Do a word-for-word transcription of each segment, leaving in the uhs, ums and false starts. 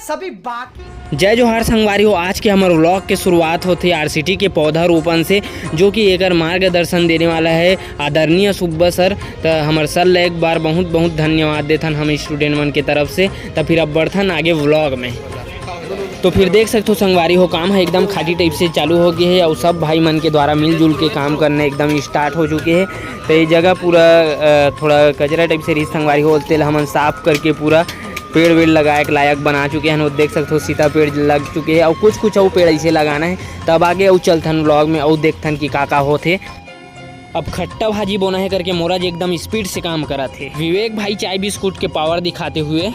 सभी बाकी। जय जोहार संगवारी हो, आज के हमर व्लॉग के शुरुआत होथे आरसीटी के पौधा रोपन से, जो कि एकर मार्गदर्शन देने वाला है आदरणीय सुब्बा सर। त हमर सर ला एक बार बहुत बहुत धन्यवाद देथन हम स्टूडेंट मन के तरफ से। त फिर अब बढ़थन आगे व्लॉग में। तो फिर देख सकथो संगवारी हो, काम है एकदम खाटी टाइप से चालू हो गए है और सब भाई मन के द्वारा मिलजुल के काम करने एकदम स्टार्ट हो चुके हैं। तो ये जगह पूरा अ, थोड़ा कचरा टाइप से रही संगवारी हो, तेला हमन साफ करके पूरा पेड़ वेड़ लगाए के लायक बना चुके हैं। वो देख सकथो सीता पेड़ लग चुके हैं और कुछ कुछ अउ पेड़ ऐसे लगाना है। तब आगे अउ चलथन व्लॉग में अउ देखथन कि का का होथे। अब खट्टा भाजी बोना है करके मोरा जी एकदम स्पीड से काम करत हे। विवेक भाई चाय बिस्कुट के पावर दिखाते हुए।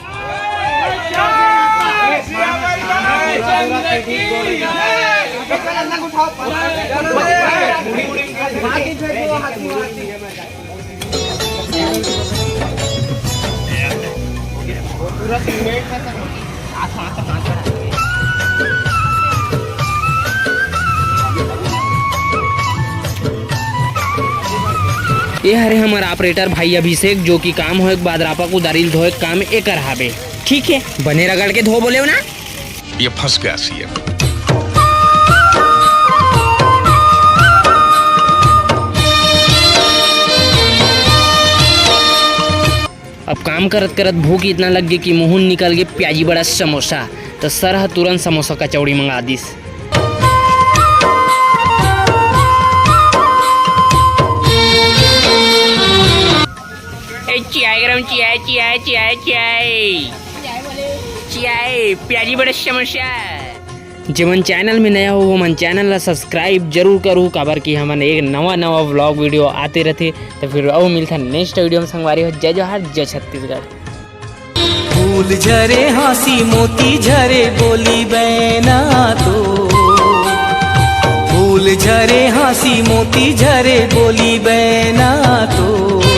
ये हरे हमर ऑपरेटर भाई अभिषेक, जो कि काम होए के बाद रापा कुदारी ल धोए के काम एकर हावे। ठीक है, बने रगड़ के धो बोले हो ना। ये फंस गया सीएम। अब काम करत करत भूख इतना लग गई कि मुंह निकल गए प्याजी बड़ा समोसा। तो सर ह तुरंत समोसा कचौड़ी मंगा दिस। ए, चाय गरम, चाय, चाय, चाय, चाय। चाय, प्याजी बड़ा समोसा। जेमन चैनल में नया हो, वो मन चैनल ला सब्सक्राइब जरूर करू, काबर कि हमन एक नवा नवा व्लॉग वीडियो आते रहते। तो फिर अउ मिलथन नेक्स्ट वीडियो में संगवारी हो। जय जोहार, जय छत्तीसगढ़। फूल झरे हाँसी मोती झरे बोली बैना तो, फूल झरे हाँसी मोती झरे बोली बैना तो।